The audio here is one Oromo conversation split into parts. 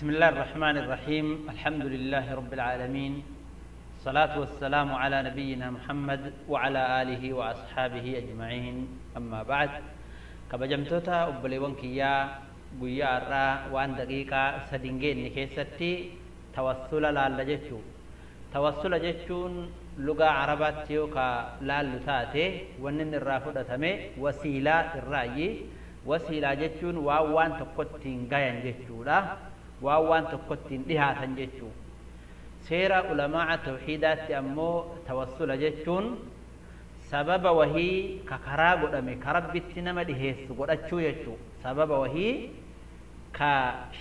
بسم الله الرحمن الرحيم. الحمد لله رب العالمين، الصلاة والسلام على نبينا محمد وعلى آله وأصحابه أجمعين، أما بعد. Kabajamtoota obboleewwan kiyyaa, guyyaa har'aa waan daqiiqaa sadin geenne keessatti tawassula laalla jechuu. Tawassula jechuun lugaa Arabaatti yoo ka laallu taate, wanni inni irraa fudhatame wasiilaa irraayyi. Wasiilaa jechuun waan waan tokkottiin gayan jechuudha, waan waan tokkottiin dhihaatan jechuu. Seera ulamaa tawxiidaatti ammoo tawassula jechuun sababa wahii ka karaa godhame ka Rabbitti nama dhiheessu godhachuu jechuu. Sababa wahii ka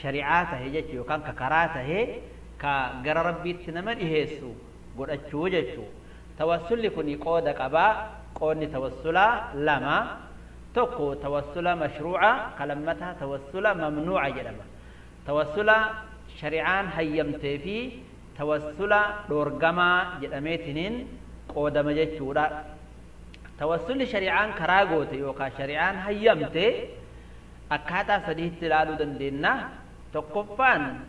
shari'aa tahe jechuu, yookaan ka karaa tahe ka gara Rabbiitti nama dhiheessu godhachuu jechuu. Tawassulli kun qooda qabaa. Qoodni tawassulaa lama: tokko tawassula mashruuca, ka lammataa tawassula mamnuuca jedhama. Tawassula shari'aan hayyamtee fi tawassula dhoorgamaa jedhameetiniin qoodama jechuudha. Tawassulli shari'aan karaa goote yookaan shari'aan hayyamte akkaataa sadiitti ilaaluu dandeenya. Tokkoffaan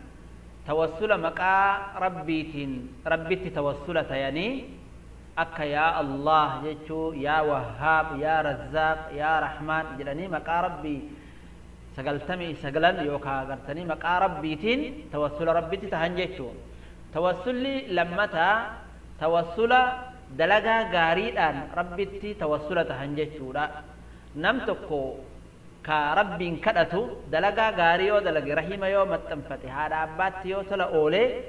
tawassula maqaa Rabbiitiin Rabbitti tawassula tayanii, akka "yaa Allah" jechuu, "yaa Wahhaab", "yaa Razzaaq", "yaa Rahmaan" jedhanii maqaa Rabbii 99 yookaan gartanii maqaa Rabbiitiin tawassula Rabbitti tahan jechuu. Tawassulli lammataa tawassula dalagaa gaariidhaan Rabbitti tawassula tahan jechuudha. Nam tokko ka Rabbiin kadhatu dalagaa gaarii yoo dalage, rahima yoo maxxanfate, haadha abbaatti yoo tola oolee,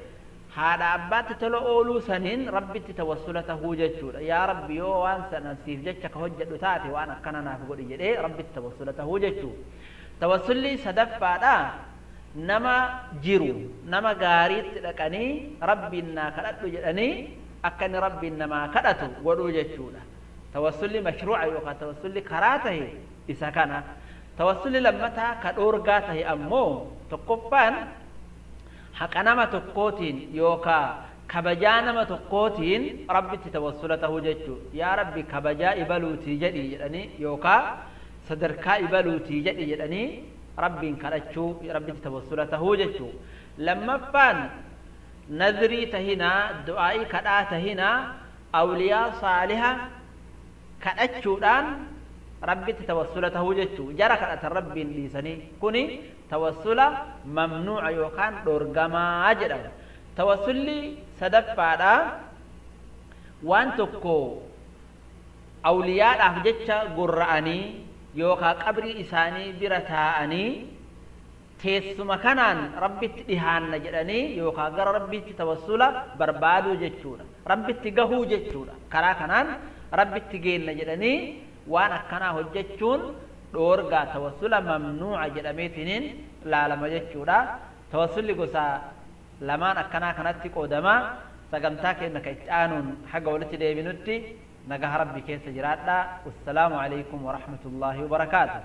haadha abbaatti tola ooluu saniin Rabbitti tawassula tahuu jechuudha. "Yaa Rabbi, yoo waan sana siif jecha ka hojjedhu taate, waan akkana naaf godhi" jedhee Rabbitti tawassula tahuu jechuu. Tawassulli sadaffaadha nama jiru, nama gaariitti dhaqanii "Rabbiin naa kadhadhu" jedhanii akka inni Rabbiin namaa kadhatu godhuu jechuudha. Tawassulli mashruuca yookaan tawassulli karaa tahe isa kana. Tawassulli lammataa ka dhoorgaa tahe ammoo, tokkoffaan haqa nama tokkootiin yookaan kabajaa nama tokkootiin Rabbitti tawassula tahuu jechuu. "Yaa Rabbi, kabajaa ibaluutii jedhi" jedhanii yookaan "sadarkaa ibaluutii jedhi" jedhanii Rabbiin kadhachuu, Rabbitti tawassula tahuu jechuu. Lammaffaan nadrii tahinaa, du'aa'ii kadhaa tahinaa, awliyaa saaliha kadhachuudhaan Rabbitti tawassula tahuu jechuu. Jara kadhatan Rabbiin dhiisanii, kuni tawassula mamnuuca yookaan dhoorgamaa jedhama. Tawassulli sadaffaadha waan tokko awliyaadhaaf jecha gurra'anii yookaan qabrii isaanii bira taa'anii teessuma kanaan Rabbitti dhihaanna jedhanii yookaan gara Rabbitti tawassula barbaaduu jechuudha. Rabbitti gahuu jechuudha. Karaa kanaan Rabbitti geenna jedhanii waan akkanaa hojjechuun dhoorgaa, tawassula mamnuuca jedhameetiniin laalama jechuudha. Tawassulli gosa lamaan akkanaa kanatti qoodamaa. Sagantaa keenya ka itti aanuun haga walitti deebinutti nagaha Rabbi keessa jiraadha. Wassalaamu alaikum warahmatullaahi wabarakaatu.